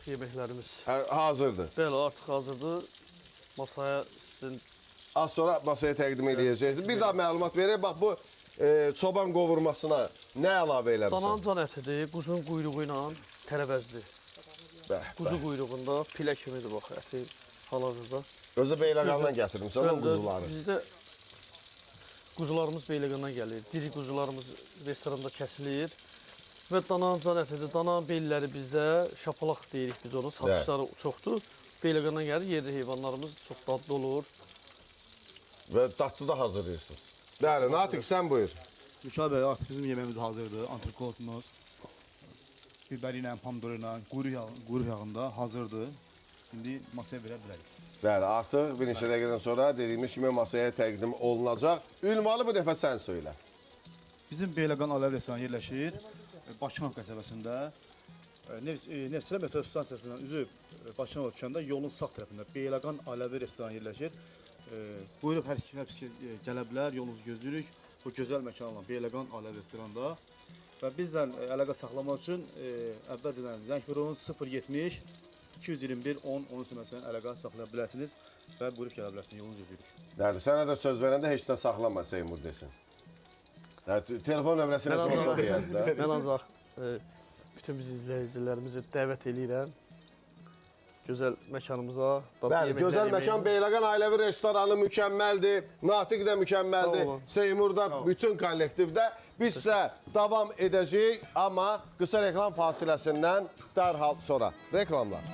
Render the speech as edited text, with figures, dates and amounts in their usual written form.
artıq yeməklərimiz. Hə, hazırdır. Bəli, artıq hazırdır. Masaya sizin Az sonra masaya təqdim edəcəksiniz. Bir daha məlumat verək. Bax bu çoban qovurmasına nə əlavə eləmisən? Dananın can ətidir, quzun quyruğu ilə tərəvəzdir. Bəh, Quzu bəh. quyruğunda pilə kimidir bax əti hal-hazırda. Özü Beyləqandan gətirmisən o Bəli, quzuları. Bizdə quzularımız Beyləqandan gəlir. Diri quzularımız restoranda kəsilir. Və dananın can ətidir. Dananın belləri bizdə şapalaq deyirik biz onu. Satışları çoxdur. Beyləqandan gəlir. Yerli heyvanlarımız çox dadlı olur. Və dadlı da hazırlayırsınız. Bəli, Natiq sən buyur. Müşah bəy, artıq bizim yeməyimiz hazırdır. Antrikotumuz biberi ilə, pomidoru ilə, quyruq yağında hazırdır. İndi masaya verə bilərik. Bəli, artıq bir neçə dəqiqədən sonra dediyimiz kimi masaya təqdim olunacaq. Ünvanı bu dəfə sən söylə. Bizim Beyləqan Ailəvi restoranı yerləşir Bakınov qəsəbəsində. Neftçilər metro stansiyasından üzüb Bakınova düşəndə yolun sağ tərəfində Beyləqan Ailəvi restoranı yerləşir. Buyurub hər kim hər gələ bilər, yolunuzu gözləyirik. Bu gözəl məkan olan Beyləqan Ailəvi restoranında. Və bizlə əlaqə saxlamaq üçün əvvəlcədən zəng vurun 070 221 10 13 nömrəsindən əlaqə saxlaya bilərsiniz və buyurub gələ bilərsiniz, yolunuzu gözləyirik. Bəli, sənə də söz verəndə heç nə saxlama Seymur desin. Telefon nömrəsini sonra deyər də. Mən ancaq bütün bizi izləyicilərimizi dəvət eləyirəm. Gözəl məkanımıza. Bəli, gözəl məkan Beyləqan Ailəvi restoranı mükəmməldir. Natiq də mükəmməldir. Seymur da, bütün kollektivdə. Biz isə davam edəcəyik, amma qısa reklam fasiləsindən dərhal sonra. Reklamlar.